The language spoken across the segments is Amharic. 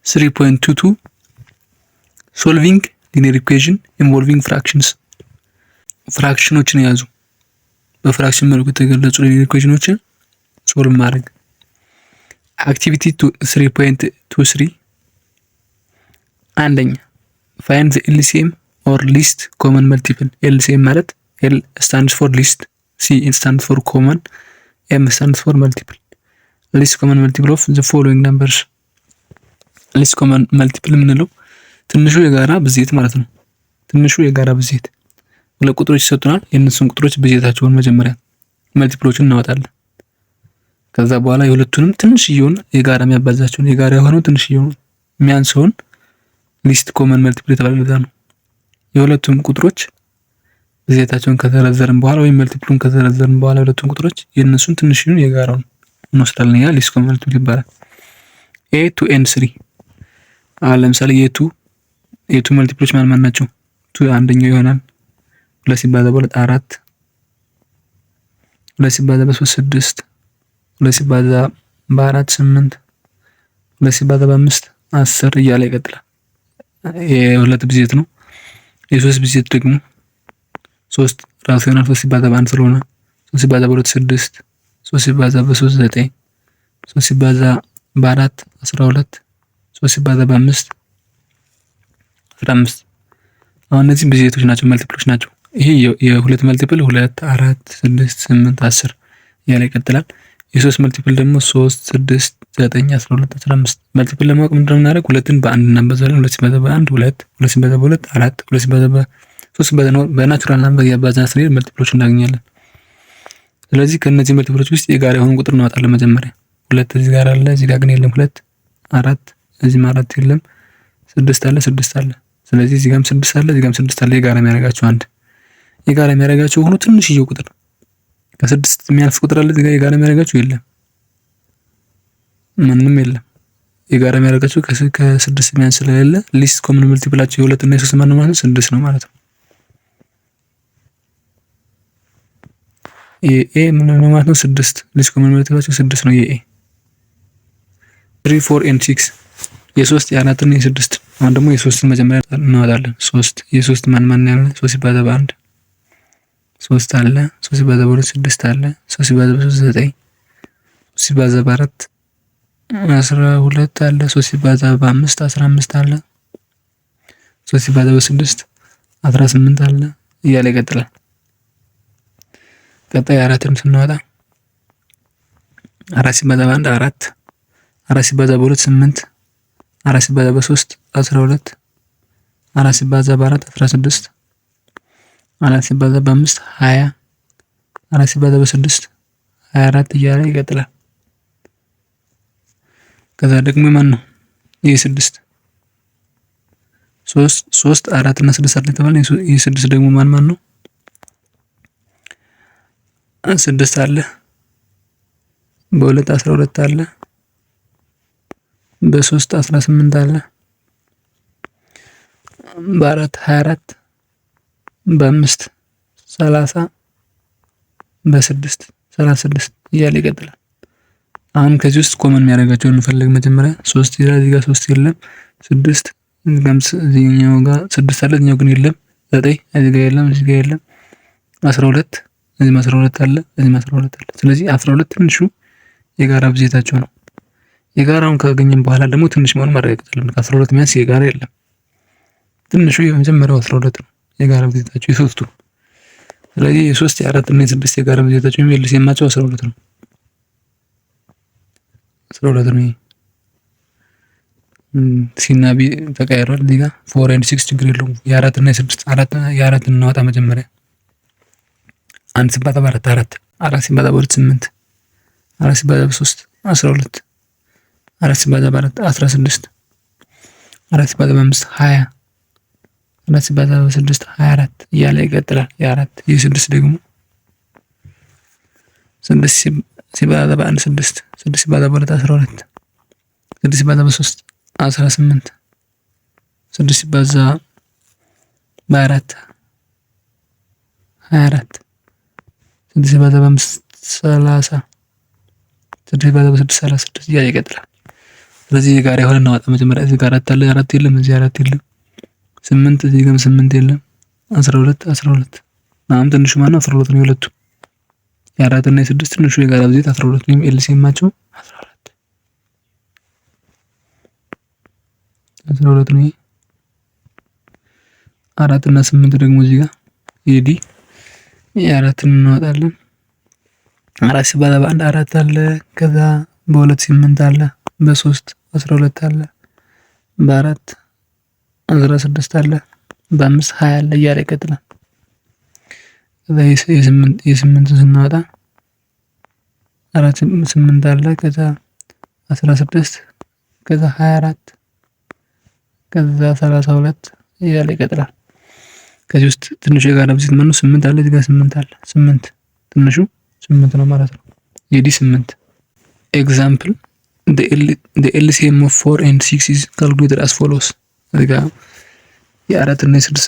3.22 solving linear equation involving fractions። Fraction ኖችን የያዙ፣ በ fraction መልኩ የተገለጹ linear equation ኖችን solve ማድረግ። Activity 3.23። አንደኛ፣ find the LCM or least common multiple። LCM ማለት L stands for least፣ C stands for common፣ M stands for multiple። Least common multiple of the following numbers። Least common multiple የምንለው ትንሹ የጋራ ብዜት ማለት ነው። ትንሹ የጋራ ብዜት፣ ሁለት ቁጥሮች ይሰጡናል። የእነሱን ቁጥሮች ብዜታቸውን መጀመሪያ multiple ኦችን እናወጣለን። ከዛ በኋላ የሁለቱንም ትንሽየውን የጋራ የሚያባዛቸውን፣ የጋራ የሆነው ትንሽየውን የሚያንሰውን least common multiple የተባለ ለዛ ነው። የሁለቱም ቁጥሮች ብዜታቸውን ከዘረዘርን በኋላ ወይም multiple ኡን ከዘረዘርን በኋላ የሁለቱም ቁጥሮች የእነሱን ትንሽዩን የጋራውን እንወስዳለን። ያ least common multiple ይባላል። A 2 and 3። አሁን ለምሳሌ የ two multiple ኦች ማን ማን ናቸው? Two አንደኛው ይሆናል። ሁለት ሲባዛ በሁለት አራት፣ ሁለት ሲባዛ በሶስት ስድስት፣ ሁለት ሲባዛ በአራት ስምንት፣ ሁለት ሲባዛ በአምስት 10 እያለ ይቀጥላል። የሁለት ብዜት ነው። የሶስት ብዜት ደግሞ ሶስት ራሱ ይሆናል። ሶስት ሲባዛ በአንድ ስለሆነ፣ ሶስት ሲባዛ በሁለት ስድስት፣ ሶስት ሲባዛ በሶስት ዘጠኝ፣ ሶስት ሲባዛ በአራት 12፣ ሶስት ሲባዛ በአምስት 15። አሁን እነዚህ ብዜቶች ናቸው፣ multiple ኦች ናቸው። ይሄ የሁለት multiple ሁለት፣ አራት፣ ስድስት፣ ስምንት፣ 10 እያለ ይቀጥላል። የሶስት multiple ደግሞ ሶስት፣ ስድስት፣ ዘጠኝ፣ 12፣ 15። Multiple ለማወቅ ምንድነው የምናደርግ? ሁለትን በአንድ እናባዛለን። ሁለት ሲባዛ በአንድ ሁለት፣ ሁለት ሲባዛ በሁለት አራት፣ ሁለት ሲባዛ በሶስት በ natural number እያባዛን ስንሄድ multiple ኦች እናገኛለን። ስለዚህ ከእነዚህ multiple ኦች ውስጥ የጋራ የሆኑ ቁጥር እናወጣለን። መጀመሪያ ሁለት እዚህ ጋር አለ፣ እዚህ ጋር ግን የለም። ሁለት፣ አራት፣ እዚህም አራት የለም። ስድስት አለ፣ ስድስት አለ። ስለዚህ እዚህ ጋርም ስድስት አለ፣ እዚህ ጋርም ስድስት አለ። የጋራ የሚያደርጋቸው አንድ የጋራ የሚያደርጋቸው ሆኖ ትንሽዬው ቁጥር ከስድስት የሚያንስ ቁጥር አለ እዚህ ጋር የጋራ የሚያደርጋቸው? የለም፣ ምንም የለም። የጋራ የሚያደርጋቸው ከስድስት የሚያንስ ስለሌለ least common multiple ኣቸው የሁለት እና የሶስት ማን ነው ማለት ነው? ስድስት ነው ማለት ነው። የ A ምን ነው ማለት ነው? ስድስት። Least common multiple ኣቸው ስድስት ነው። የ A። 3, 4 and 6። የሶስት፣ የአራት እና የስድስት። አሁን ደግሞ የሶስትን መጀመሪያ እናወጣለን። ሶስት፣ የሶስት ማን ማን ያለ? ሶስት ሲባዛ በአንድ ሶስት አለ። ሶስት ሲባዛ በሁለት ስድስት አለ። ሶስት ሲባዛ በሶስት ዘጠኝ። ሶስት ሲባዛ በአራት 12 አለ። ሶስት ሲባዛ በአምስት 15 አለ። ሶስት ሲባዛ በስድስት 18 አለ እያለ ይቀጥላል። ቀጣይ አራትን ስናወጣ አራት ሲባዛ በአንድ አራት፣ አራት ሲባዛ በሁለት ስምንት፣ አራት ሲባዛ በሶስት 12፣ አራት ሲባዛ በአራት 16፣ አራት ሲባዛ በአምስት 20፣ አራት ሲባዛ በስድስት 24 እያለ ይቀጥላል። ከዛ ደግሞ ማን ነው? ይህ ስድስት፣ ሶስት፣ ሶስት፣ አራት እና ስድስት አለ የተባለ። ይህ ስድስት ደግሞ ማን ማን ነው? ስድስት አለ፣ በሁለት 12 አለ፣ በሶስት 18 አለ፣ በአራት 24፣ በአምስት 30፣ በስድስት 36 እያለ ይቀጥላል። አሁን ከዚህ ውስጥ common የሚያደርጋቸውን እንፈልግ። መጀመሪያ ሶስት ይላል፣ እዚህ ጋር ሶስት የለም። ስድስት እዚህኛው ጋር ስድስት አለ፣ እዚህኛው ግን የለም። ዘጠኝ እዚህ ጋር የለም፣ እዚህ ጋር የለም። 12፣ እዚህም 12 አለ፣ እዚህም 12 አለ። ስለዚህ 12 ትንሹ የጋራ ብዜታቸው ነው። የጋራውን ካገኘን በኋላ ደግሞ ትንሽ መሆኑን ማረጋገጥ አለብን። ከ12 የሚያንስ የጋራ የለም። ትንሹ የመጀመሪያው 12 ነው የጋራ ብዜታቸው የሶስቱ። ስለዚህ የሶስት፣ የአራት እና የስድስት የጋራ ብዜታቸው ወይም LCM ኣቸው 12 ነው። 12 ነው። C ና B ተቀያይሯል። እዚህ ጋር 4 and 6 ችግር የለውም። የአራት እና የስድስት፣ አራት፣ የአራት እናወጣ መጀመሪያ። አንድ ሲባዛ በአራት አራት፣ አራት ሲባዛ በሁለት ስምንት፣ አራት ሲባዛ በሶስት 12፣ አራት ሲባዛ በአራት 16፣ አራት ሲባዛ በአምስት 20፣ አራት ሲባዛ በስድስት 24 እያለ ይቀጥላል። የአራት። የስድስት ደግሞ ስድስት ሲባዛ በአንድ ስድስት፣ ስድስት ሲባዛ በሁለት 12፣ ስድስት ሲባዛ በሶስት 18፣ ስድስት ሲባዛ በአራት 24፣ ስድስት ሲባዛ በአምስት 30፣ ስድስት ሲባዛ በስድስት 36 እያለ ይቀጥላል። ስለዚህ የጋራ የሆነ እናወጣ። መጀመሪያ እዚህ ጋር አራት አለ፣ አራት የለም፣ እዚህ አራት የለም፣ ስምንት እዚህ ጋርም ስምንት የለም፣ 12 12። አሁን ትንሹ ማነው? 12 ነው። የሁለቱ የአራት እና የስድስት ትንሹ የጋራ ብዜት 12 ወይም LCM ኣቸው 12 12 ነው። አራት እና ስምንት ደግሞ እዚህ ጋር የ D የአራትን እናወጣለን። አራት ሲባዛ በአንድ አራት አለ። ከዛ በሁለት ስምንት አለ። በሶስት 12 አለ። በአራት 16 አለ። በአምስት 20 አለ እያለ ይቀጥላል። ከዛ የስምንትን ስናወጣ አራት ስምንት አለ። ከዛ 16 ከዛ 24 ከዛ 32 እያለ ይቀጥላል። ከዚህ ውስጥ ትንሹ የጋራ ብዜት ማነው? ስምንት አለ። እዚህ ጋር ስምንት አለ። ስምንት ትንሹ ስምንት ነው ማለት ነው። የ D ስምንት። Example, the LCM of 4 and 6 is calculated as follows። እዚህ ጋር የአራት እና የስድስት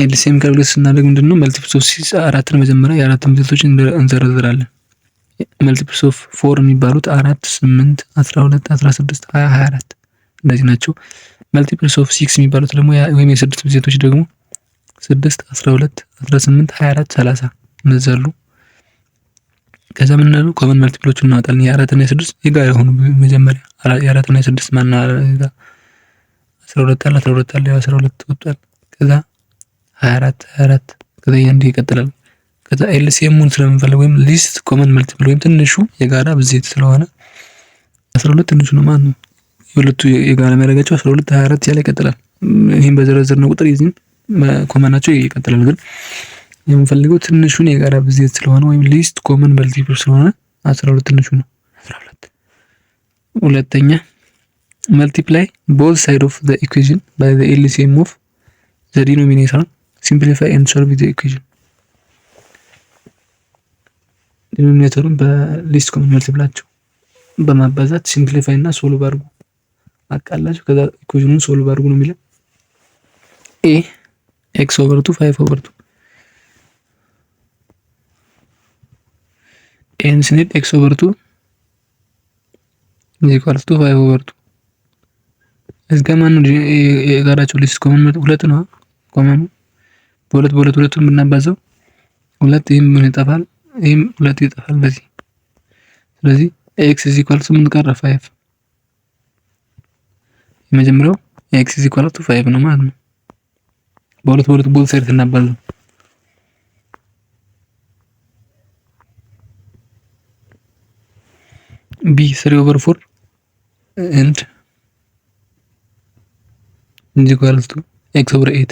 LCM calculate ስናደርግ ምንድን ነው multiples of six አራትን መጀመሪያ የአራትን ብዜቶች እንዘረዝራለን። Multiples of four የሚባሉት አራት፣ ስምንት፣ 12፣ 16፣ 20፣ 24 እነዚህ ናቸው። Multiples of six የሚባሉት ደግሞ ወይም የስድስት ብዜቶች ደግሞ ስድስት፣ 12፣ 18፣ 24፣ 30 እነዚህ አሉ። ከዛ ምን እንላለን? Common multiple ኦችን እናወጣለን። የአራት እና የስድስት የጋራ የሆኑ መጀመሪያ የአራት እና የስድስት ማን 12 አለ፣ 12 አለ፣ 12 ወጥቷል። ከዛ 24 24 ከዛ እንዲህ ይቀጥላል። ከዛ LCM ኡን ስለምንፈልግ ወይም least common multiple ወይም ትንሹ የጋራ ብዜት ስለሆነ 12 ትንሹ ነው ማለት ነው። የሁለቱ የጋራ የሚያደርጋቸው 12 24 እያለ ይቀጥላል። ይህም በዘረዘርነው ቁጥር የዚህም common ኣቸው ይቀጥላል። ግን የምንፈልገው ትንሹን የጋራ ብዜት ስለሆነ ወይም least common multiple ስለሆነ 12 ትንሹ ነው። 12። ሁለተኛ multiply both side of the equation by the LCM of the denominator, simplify and solve the equation። Denominator ኡን በ least common multiple ኣቸው በማባዛት simplify እና solve አድርጉ፣ አቃላችሁ ከዛ equation ኑን solve አድርጉ ነው የሚለው። A x over two five over two። A ን ስንሄድ x over two is equals to five over two። እዚህ ጋር ማነው የጋራቸው least common? ሁለት ነው common ኑ። በሁለት በሁለት ሁለቱን ብናባዛው ሁለት፣ ይህም ምን ይጠፋል፣ ይህም ሁለት ይጠፋል በዚህ። ስለዚህ x is equal to ምን ቀረ? Five። የመጀመሪያው x is equal to five ነው ማለት ነው። በሁለት በሁለት both side ስናባዛው። B three over four and is equals to x over eight።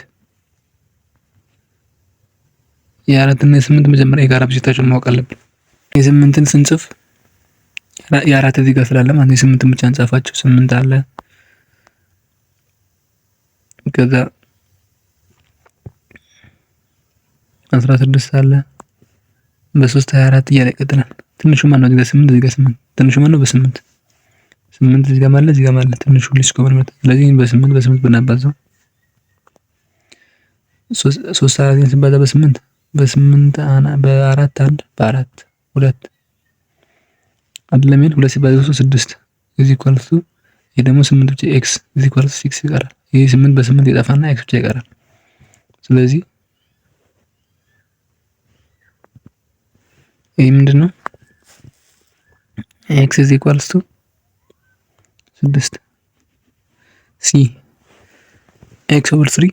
የአራት እና የስምንት መጀመሪያ የጋራ ብዜታቸውን ማወቅ አለብን። የስምንትን ስንጽፍ የአራት እዚህ ጋር ስላለ ማለት ነው። የስምንትን ብቻ እንጻፋቸው። ስምንት አለ፣ ከዛ 16 አለ፣ በሶስት 24 እያለ ይቀጥላል። ትንሹ ማነው? እዚህ ጋር ስምንት፣ እዚህ ጋር ስምንት። ትንሹ ማነው? በስምንት ስምንት እዚህ ጋር አለ፣ እዚህ ጋር አለ። ትንሹ least common ማለት። ስለዚህ በስምንት በስምንት ብናባዛው ሶስት አራት ሲባዛ በስምንት በስምንት በአራት አንድ በአራት ሁለት አይደለም፣ ይሄን ሁለት ሲባዛ በሶስት ስድስት is equals to ይሄ ደግሞ ስምንት ብቻ x is equals to six ይቀራል። ይሄ ስምንት በስምንት ይጠፋና x ብቻ ይቀራል። ስለዚህ ይሄ ምንድነው? X is equals to ስድስት። C x over three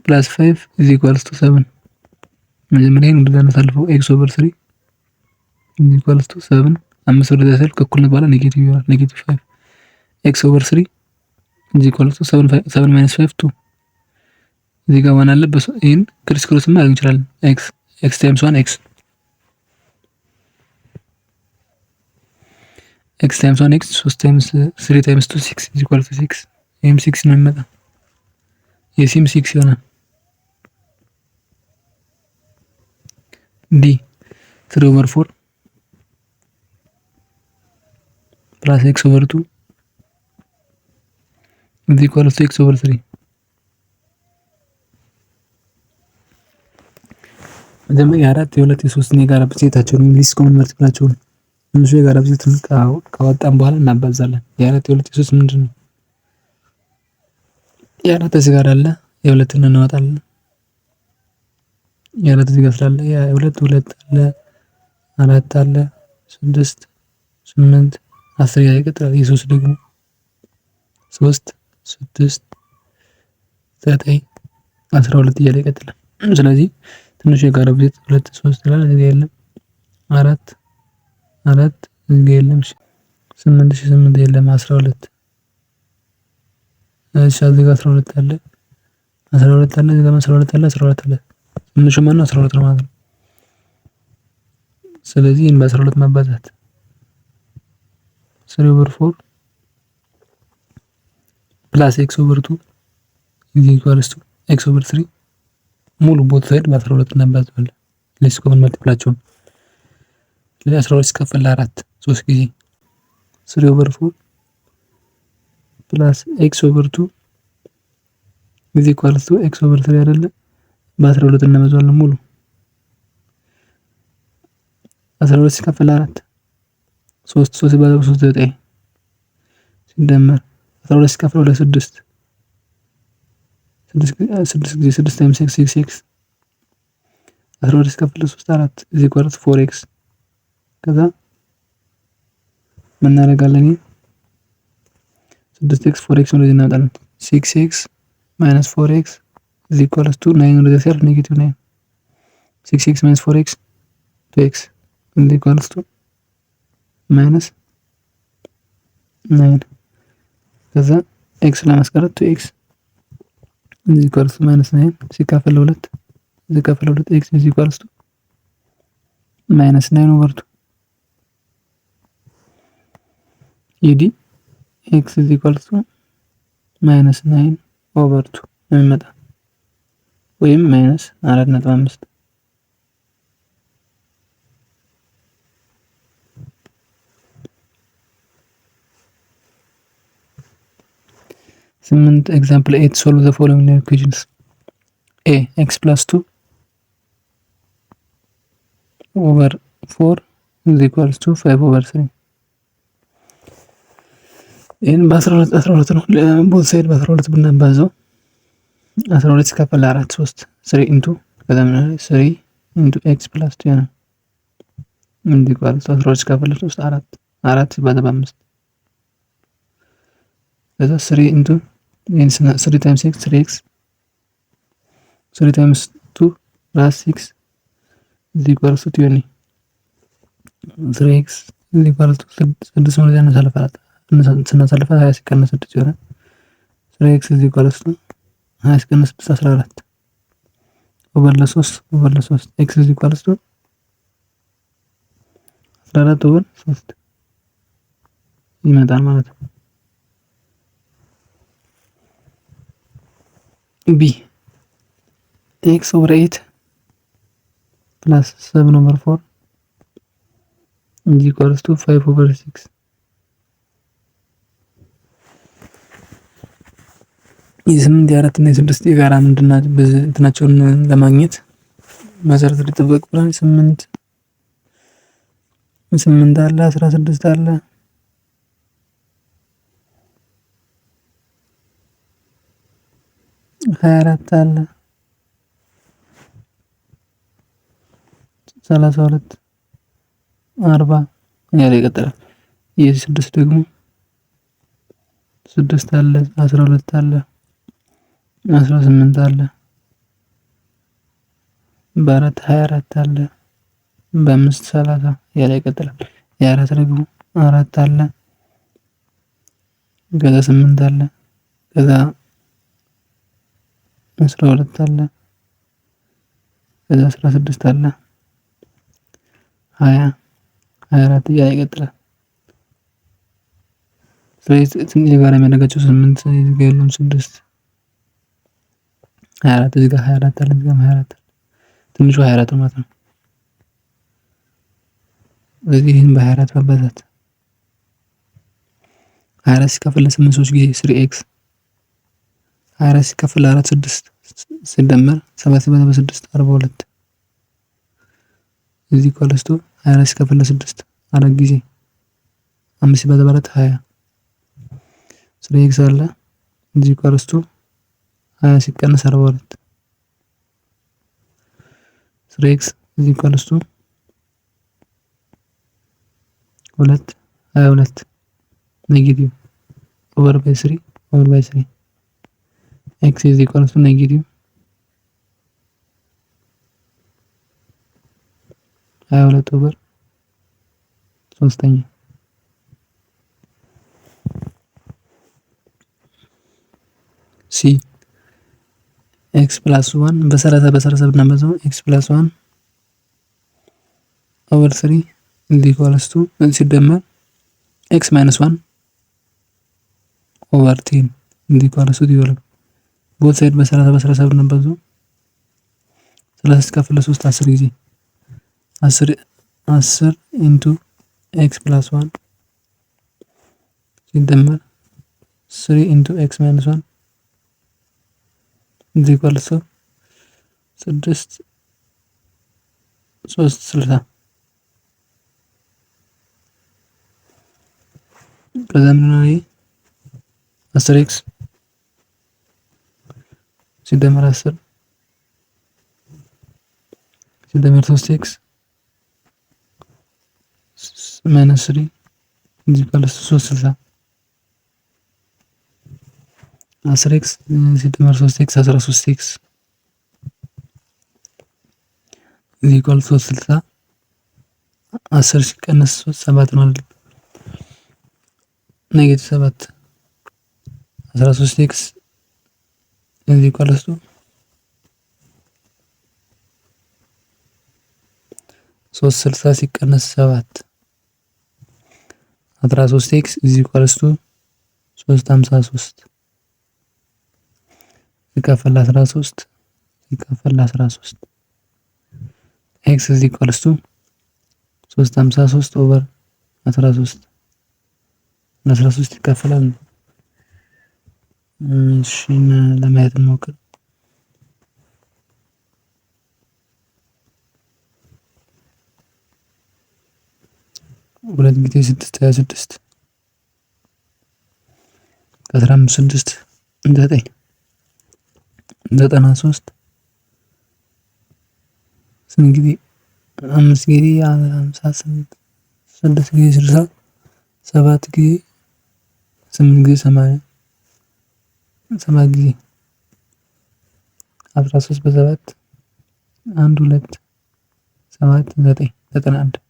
plus five is equals to seven። መጀመሪያ ይሄን ወደዛ እናሳልፈው። X over three is equals to seven። አምስት ወደዛ ሲያልፍ ከእኩልነት በኋላ negative ይሆናል። Negative five። X over three is equals to seven seven minus five two። እዚህ ጋር one አለ። ይህን crisscross ማድረግ እንችላለን። X x times one x x times one x ሶስት times three times two six is equal to six። ይህም ሲክስ ነው የሚመጣ፣ የ C ም six ይሆናል። D three over four plus x over two is equal to x over three። መጀመሪያ የአራት የሁለት የሶስትን የጋራ ብዜታቸውን ወይም least common multiple ኣቸውን ትንሹ የጋራ ብዜትን ካወጣን በኋላ እናባዛለን። የአራት፣ የሁለት፣ የሶስት ምንድን ነው? የአራት እዚህ ጋር አለ፣ የሁለትን እናወጣለን። የአራት እዚህ ጋር ስላለ የሁለት ሁለት አለ፣ አራት አለ፣ ስድስት፣ ስምንት፣ 10 እያለ ይቀጥላል። የሶስት ደግሞ ሶስት፣ ስድስት፣ 9፣ 12 እያለ ይቀጥላል። ስለዚህ ትንሹ የጋራ ብዜት ሁለት፣ ሶስት ይላል። እዚህ ጋር የለም። አራት፣ አራት እዚህ ጋር የለም። ስምንት ሺህ ስምንት የለም። 12። እሺ እዚህ ጋር 12 አለ፣ 12 አለ፣ እዚህ ጋር 12 አለ፣ 12 አለ። ትንሹ ማነው? 12 ነው ማለት ነው። ስለዚህ ይሄን በ12 ማባዛት 3 over 4 plus x over 2 is equals to x over 3። ሙሉ both side በ12 እናባዛለን። Least common multiple ኣቸውን። ስለዚህ 12 ሲካፈል ለአራት ሶስት ጊዜ 3 over 4 plus x over 2 is equals to x over 3 አይደለ? በ12 እናበዛዋለን ሙሉ። 12 ሲካፈል ለአራት ሶስት፣ ሶስት ሲባዛ በሶስት ዘጠኝ፣ ሲደመር 12 ሲካፈል ለስድስት ስድስት ጊዜ ስድስት times x six x፣ 12 ሲካፈል ለሶስት አራት is equals four x። ከዛ ምን እናደርጋለን? ስድስት x four x ወደዚህ እናመጣለን። Six x minus four x is equals to nine ወደዚህ ሲያልፍ negative nine። Six x minus four x two x is equals to minus nine። ከዛ x ለማስቀረት two x is equals to minus nine ሲካፈል ለሁለት x is equals to minus nine over two። የ D x is equals to minus nine over two የሚመጣ ወይም minus 4.5። 8። Example 8: solve the following equations. A, x plus two over four is equals to five over three። ይህን በ12 12 ነው። Both side በ12 ብናባዛው 12 ሲካፈል ለአራት ሶስት፣ three into ከዛ ምን three into x plus two ይሆናል። is equals to 12 ሲካፈል ለሶስት አራት፣ አራት ሲባዛ በአምስት። ከዛ three into three times x three x፣ three times two plus six is equals to 20። Three x is equals to ስድስት ወደዚያ ስናሳልፋት 20 ሲቀነስ ስድስት ይሆናል። Three x is equals to 20 ሲቀነስ ስድስት 14 over ለሶስት over ለሶስት x is equals to 14 over ሶስት ይመጣል ማለት ነው። B, x over eight plus seven over four is equals to five over six። የስምንት፣ የአራት እና የስድስት የጋራ ምንድን እንትናቸውን ለማግኘት መሰረት ሊጠበቅ ብለን ስምንት ስምንት አለ፣ 16 አለ፣ 24 አለ፣ 32፣ 40 እያለ ይቀጥላል። የስድስት ደግሞ ስድስት አለ፣ 12 አለ፣ 18 አለ፣ በአራት 24 አለ፣ በአምስት 30 እያለ ይቀጥላል። የአራት ደግሞ አራት አለ፣ ከዛ ስምንት አለ፣ ከዛ 12 አለ፣ ከዛ 16 አለ፣ 20፣ 24 እያለ ይቀጥላል። ስለዚህ የጋራ የሚያደርጋቸው ስምንት እዚህ ጋር የለም፣ ስድስት፣ 24 እዚህ ጋር 24 አለ፣ እዚህ ጋር 24 አለ። ትንሹ 24 ነው ማለት ነው። ስለዚህ ይህን በ24 ማባዛት 24 ሲካፈል ለስምንት ሶስት ጊዜ three x፣ 24 ሲካፈል ለአራት ስድስት፣ ሲደመር ሰባት ሲባዛ በስድስት 42 is equals to 24 ሲካፈል ለስድስት አራት ጊዜ አምስት ሲባዛ በአራት 20። Three x አለ is equals to 20 ሲቀነስ 42። Three x is equals to ሁለት 22 negative over by three over by three x is equals to negative 22 over ሶስተኛ። C x plus one በ30 በ30 ብናበዛው x plus one over three is equals to ሲደመር x minus one over 10 is equals to 12። Both side በ30 በ30 ብናበዛው 30 ሲካፈል ለሶስት 10 ጊዜ 10 10 into x plus one ሲደመር three into x minus one is equals to ስድስት ሶስት 60። ከዛ ምን ነው? 10 x ሲደመር 10 ሲደመር ሶስት x minus three is equals ሶስት 60። 10 x ሲደመር ሶስት x 13 x is equal ሶስት 60። 10 ሲቀነስ ሶስት ሰባት ነው አይደል? Negative ሰባት። 13 x is equals to ሶስት 60 ሲቀነስ ሰባት። 13 x is equals to ሶስት 53 ሲካፈል 13 ሲካፈል 13 x is equals to ሶስት 53 over 13 ለ13 ይካፈላል። እሺ ለማየት እንሞክር። ሁለት ጊዜ ስድስት 26፣ 15 ስድስት ዘጠኝ 93። ስንት ጊዜ? አምስት ጊዜ 58፣ ስድስት ጊዜ 60፣ ሰባት ጊዜ ስምንት ጊዜ 80፣ ሰባት ጊዜ 13 በሰባት አንድ ሁለት ሰባት ዘጠኝ 91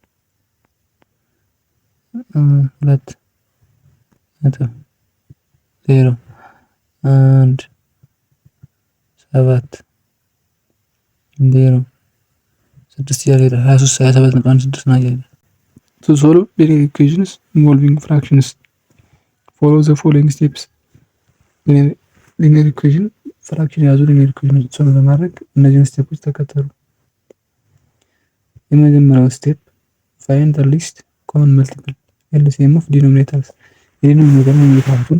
2.01706 እያለ ይሄዳል። 23 27.16 ነው እያለ። To solve linear equations involving fractions, follow the following steps። Linear equation fraction የያዙ linear equation solve ለማድረግ እነዚህን step ኦች ተከተሉ። የመጀመሪያው step find the least common multiple LCM of denominators። የ denominator የታህቱን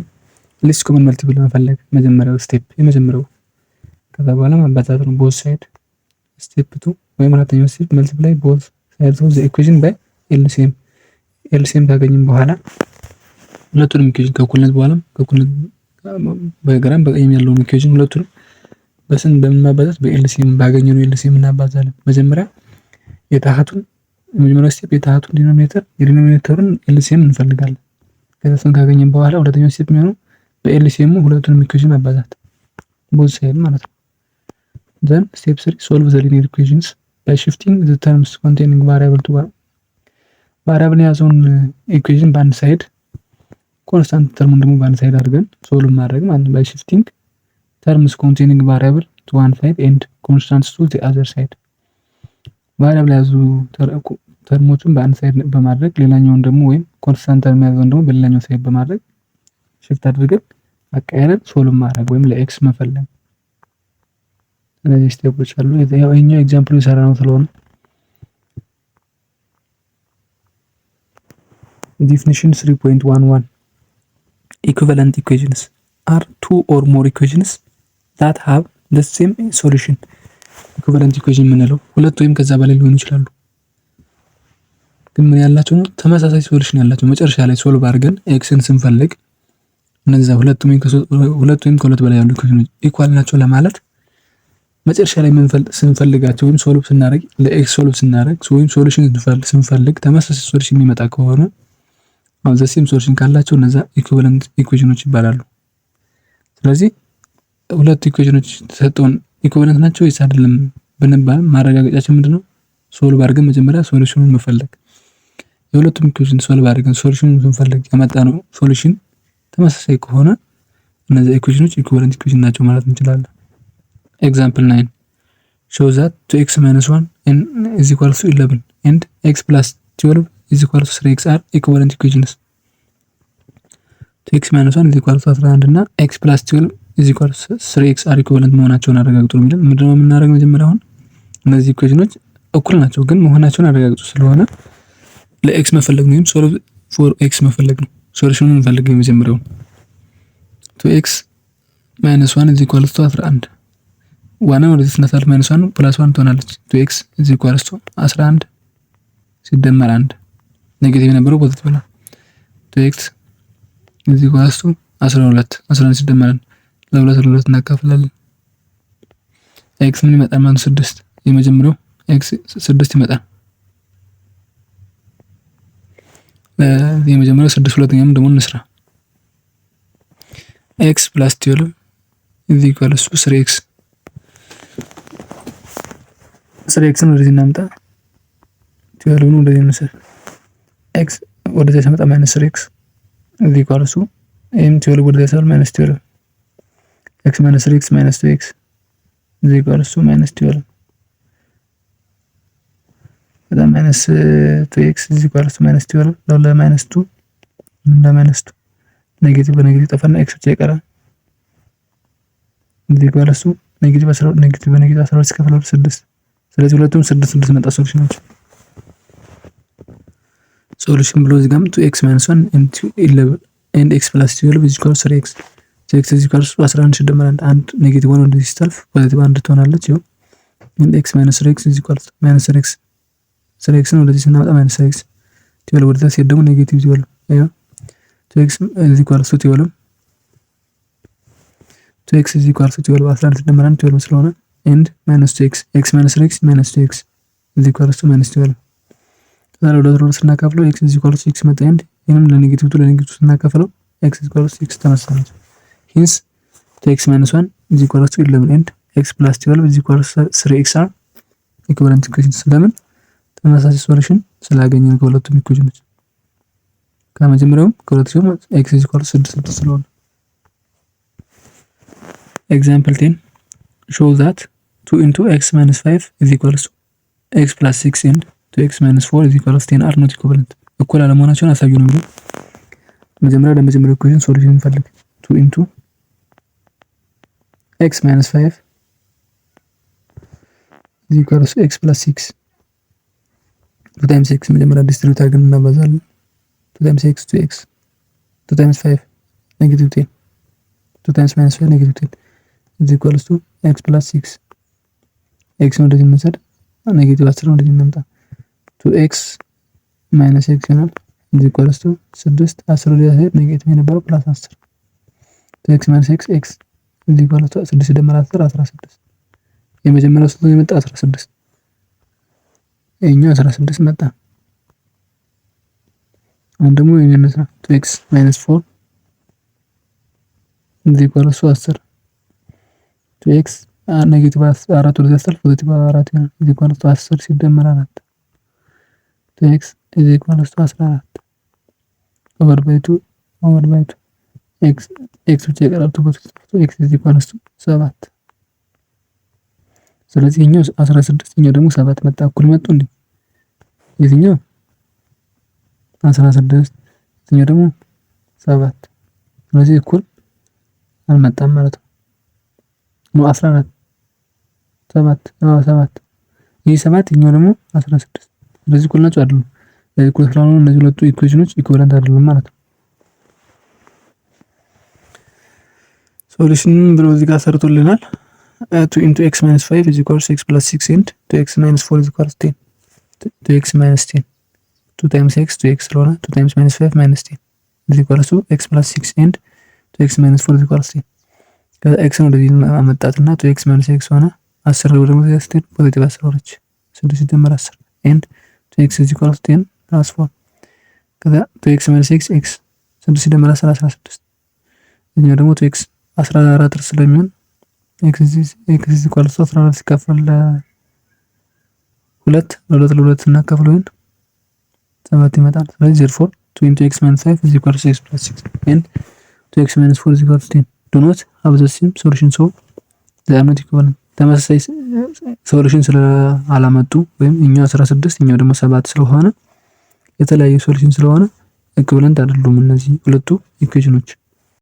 least common multiple መፈለግ መጀመሪያው step የመጀመሪያው። ከዛ በኋላ ማባዛት ነው both side። Step two ወይም አራተኛው step multiply both sides of the equation by LCM። LCM ካገኘን በኋላ ሁለቱንም equation ከእኩልነት በኋላም ከእኩልነት በግራም በቀኝም ያለውን equation ሁለቱንም በስንት በምን ማባዛት? በ LCM ባገኘነው LCM እናባዛለን። መጀመሪያ የታህቱን የመጀመሪያው step የታህቱን denominator የ denominator ኡን LCM እንፈልጋለን። ከዛ እሱን ካገኘን በኋላ ሁለተኛው step የሚሆነው በ LCM ኡ ሁለቱንም equation ማባዛት both side ማለት ነው። Then step three, solve the linear equations by shifting the terms containing variable to variable የያዘውን equation በአንድ side constant term ኡን ደግሞ በአንድ side አድርገን solve ማድረግ ማለት ነው። By shifting terms containing variable to one side and constants to the other side። Variable የያዙ term ኦቹን በአንድ side በማድረግ ሌላኛውን ደግሞ ወይም constant term የያዘውን ደግሞ በሌላኛው side በማድረግ shift አድርገን አቀያይረን solve ማድረግ ወይም ለ x መፈለግ። እነዚህ step ኦች አሉ። ያው ይሄኛው example የሰራ ነው ስለሆነ። Definition 3.11. Equivalent equations are two or more equations that have the same solution። Equivalent equation የምንለው ሁለት ወይም ከዛ በላይ ሊሆኑ ይችላሉ። ግን ምን ያላቸው ነው? ተመሳሳይ solution ያላቸው። መጨረሻ ላይ solve አድርገን x ን ስንፈልግ እነዛ ሁለት ወይም ከሁለት በላይ ያሉ equation ኖች equal ናቸው ለማለት መጨረሻ ላይ ስንፈልጋቸው ወይም solve ስናደርግ፣ ለ x solve ስናደርግ ወይም solution ስንፈልግ ተመሳሳይ solution የሚመጣ ከሆነ፣ አሁን the same solution ካላቸው እነዛ equivalent equation ኖች ይባላሉ። ስለዚህ ሁለት equation ኖች ተሰጠውን equivalent ናቸው ወይስ አይደለም ብንባል ማረጋገጫችን ምንድነው? Solve አድርገን መጀመሪያ solution ኑን መፈለግ። የሁለቱም equation solve አድርገን solution ኑን ስንፈልግ ያመጣነው solution ተመሳሳይ ከሆነ እነዚህ equation ኖች equivalent equation ናቸው ማለት እንችላለን። Example 9: show that two x minus 1 is equals to 11 and x plus 12 is equals to 3 x are equivalent equations። Two x minus 1 is equals to 11 እና x plus 12 is equals to 3 x are equivalent መሆናቸውን አረጋግጡ ነው የሚለን። ምንድነው የምናደርገው? መጀመሪያ አሁን እነዚህ equation ኖች እኩል ናቸው ግን መሆናቸውን አረጋግጡ ስለሆነ ለ x መፈለግ ነው ወይም solve for x መፈለግ ነው። Solution ኑን እንፈልግ። የመጀመሪያውን two x minus 1 is equals to 11፣ one ን ወደዚህ ስናሳልፍ minus 1 plus 1 ትሆናለች። Two x is equals to 11 ሲደመር አንድ፣ negative የነበረው positive ይሆናል። Two x is equals to 12፣ 11 ሲደመር አንድ፣ ለሁለት ለሁለት እናካፍላለን። x ምን ይመጣል ማለት? ስድስት። የመጀመሪያው x ስድስት ይመጣል። የመጀመሪያው ስድስት፣ ሁለተኛም ደግሞ እንስራ። X plus 12 is equals to three x። Three x ን ወደዚህ እናምጣ፣ 12 ን ወደዚህ እንውሰድ። X ወደዚያ ሲመጣ minus three x is equals to፣ ይህም 12 ወደዚያ ሲሆን minus 12፣ x minus three x minus two x is equals to minus 12። በጣም minus two x is equals to minus 12፣ ለ minus two ለ minus two፣ negative በ negative ጠፋና x ብቻ ይቀራል። Is equals to negative አስራ negative በ negative 12 ሲከፍል ስድስት። ስለዚህ ሁለቱም ስድስት ስድስት መጣ solution ናቸው። Solution ብሎ እዚህ ጋርም two x minus 1 and x plus 12 is equals three x። X is equals 11 ሲደመር አንድ፣ አንድ negative one ወደዚህ ሲታልፍ positive አንድ ትሆናለች። ይኸው and x minus three x is equals minus three x፣ three x ን ወደዚህ ስናመጣ minus three x፣ 12 ወደዛ ሲሄድ ደግሞ negative 12። ይኸው two x is equals to 12፣ two x is equals to 12፣ 11 ሲደመር አንድ 12 ስለሆነ and minus two x፣ x minus three x minus two x is equals to minus 12። ከዛ ለሁለት ለሁለት ስናካፍለው x is equals to six መጣ። And ይህንም ለ negative two ለ negative two ስናካፍለው x is equals to six ተመሳሳይ ናቸው። Hence two x minus 1 is equals to 11 and x plus 12 is equals to three x are equivalent equations። ለምን? ተመሳሳይ solution ስላገኘን ከሁለቱም equation ኖች፣ ከመጀመሪያውም ከሁለተኛውም x is equals ስድስት ስድስት ስለሆነ። Example 10: show that two into x minus 5 is equals to x plus six and two x minus 4 is equals 10 are not equivalent። እኩል አለመሆናቸውን አሳዩ ነው የሚለው። መጀመሪያ ለመጀመሪያው equation solution እንፈልግ። Two into x minus 5 is equals x plus six። Two times x፣ መጀመሪያ distribute አድርገን እናባዛለን። Two times x two x፣ two times 5 negative 10፣ two times minus 5 negative 10 is equals to x plus six። x ን ወደዚህ እንውሰድ፣ negative 10 ወደዚህ እናምጣ። Two x minus x ይሆናል is equals to ስድስት፣ 10 ወደዚያ ሲሄድ negative የነበረው plus 10፣ two x minus x x is equals to ስድስት ሲደመር 10 16። የመጀመሪያው ስንት የመጣ? 16። ይኸኛው 16 መጣ። አሁን ደግሞ ይሄንን two x minus 4 is equals to 10። Two x negative አራት ወደዚያ ሲያልፍ positive አራት ይሆናል። Is equals to 10 ሲደመር አራት፣ two x is equals to 14። Over by two over by two፣ x x ብቻ ይቀራል። Two በ two፣ x is equals to ሰባት። ስለዚህ ይኸኛው 16፣ ይኸኛው ደግሞ ሰባት መጣ። እኩል መጡ እንዴ? የትኛው 16፣ የትኛው ደግሞ ሰባት። ስለዚህ እኩል አልመጣም ማለት ነው። No፣ 14፣ ሰባት፣ አዎ ሰባት። ይህ ሰባት፣ ይኸኛው ደግሞ 16። ስለዚህ እኩል ናቸው አይደሉም። ስለዚህ እኩል ስላልሆኑ እነዚህ ሁለቱ equation ኖች equivalent አይደሉም ማለት ነው። Solution ብሎ እዚህ ጋር ሰርቶልናል። Two into x minus 5 is equals x plus six and two x minus 4 is equals 10፣ two x minus 10። Two times x two x ስለሆነ two times minus five minus 10 is equals to x plus six and two x minus four is equals 10። ከዛ x ን ወደዚህ አመጣትና two x minus x ሆነ። 10 ወደ ስትሄድ positive 10 ሆነች። ስድስት ሲደመር 10 and two x is equals 10 plus four። ከዛ two x minus x x፣ ስድስት ሲደመር 10 16። እኛው ደግሞ two x 14 ስለሚሆን x is equals 14 ሲካፈል ለሁለት፣ ለሁለት ለሁለት እናካፍል ወይም ሰባት ይመጣል። ስለዚህ therefore two into x minus five is equals x plus six and two x minus four is equals 10 do not have the same solution, so they are not equivalent። ተመሳሳይ solution ስላላመጡ ወይም እኛው 16 እኛው ደግሞ ሰባት ስለሆነ የተለያየ solution ስለሆነ equivalent አይደሉም እነዚህ ሁለቱ equation ኖች።